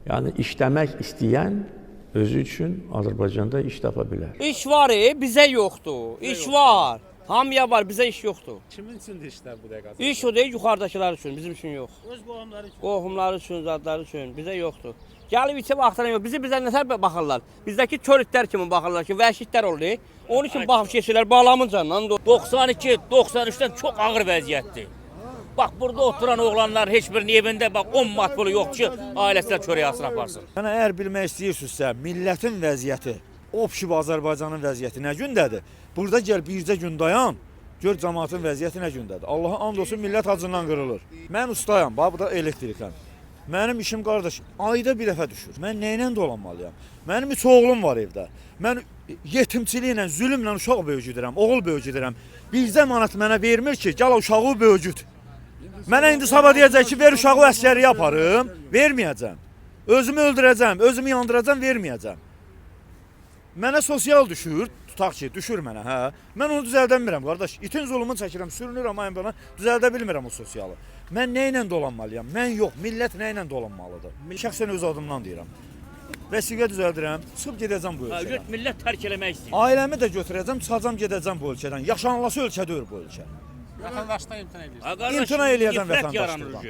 Yəni işləmək istəyən özü üçün Azərbaycanda iş tapa bilər. İş var, bizə yoxdur. İş var. Hamıya var, bizə iş yoxdur. Kimin üçündür işlər bu dəqiqə? İş o deyil, yuxarıdakılar üçün, bizim üçün yox. Öz qohumları üçün. Qohumları üçün, zadları üçün, bizə yoxdur. Gəlib içə baxdıran yox. Bizi bizə nətər baxırlar? Bizdəki kör itlər kimi baxırlar ki, vəhşi itlər olur. Onun üçün baxıb keçirlər balamın canından. 92, 93-dən çox ağır vəziyyətdir. Bax burada oturan oğlanlar heç birinin evində bax 10 manat pulu yoxdur ki, ailəsinə çörək alsın aparsın. Yəni əgər bilmək istəyirsinizsə, millətin vəziyyəti, opşib Azərbaycanın vəziyyəti nə gündədir? Burada gəl bircə gün dayan, gör cəmaatın vəziyyəti nə gündədir. Allaha and olsun millət acından qırılır. Mən ustayam, bax bu da elektrikəm. Mənim işim qardaş ayda bir dəfə düşür. Mən nə ilə dolanmalıyam? Mənim üç oğlum var evdə. Mən yetimçiliklə, zülmlə uşaq böyüdürəm, oğul böyüdürəm. Bircə manat mənə vermir ki, gəl uşağı böyüdüt. Mənə indi sabah deyəcək ki, ver uşağı əsgərliyə aparım, verməyəcəm. Özümü öldürəcəm, özümü yandıracam, verməyəcəm. Mənə sosial düşür, tutaq ki, düşür mənə, hə. Mən onu düzəldə bilmirəm qardaş. İtin zulmunu çəkirəm, sürünürəm ayım bana, düzəldə bilmirəm o sosialı. Mən nə ilə dolanmalıyam? Mən yox, millət nə ilə dolanmalıdır? Şəxsən öz adımdan deyirəm. Vəsiqə düzəldirəm, çıxıb gedəcəm bu Ha, ölkədən. Göt millət tərk eləmək istəyir. Ailəmi də götürəcəm, çıxacam gedəcəm bu ölkədən. Yaşanılası ölkə deyil bu ölkə. Vətəndaşdan imtina edirsən. Ha, qardaş, İmtina eləyəcəm nifrət vətəndaşlıqdan. yaranır.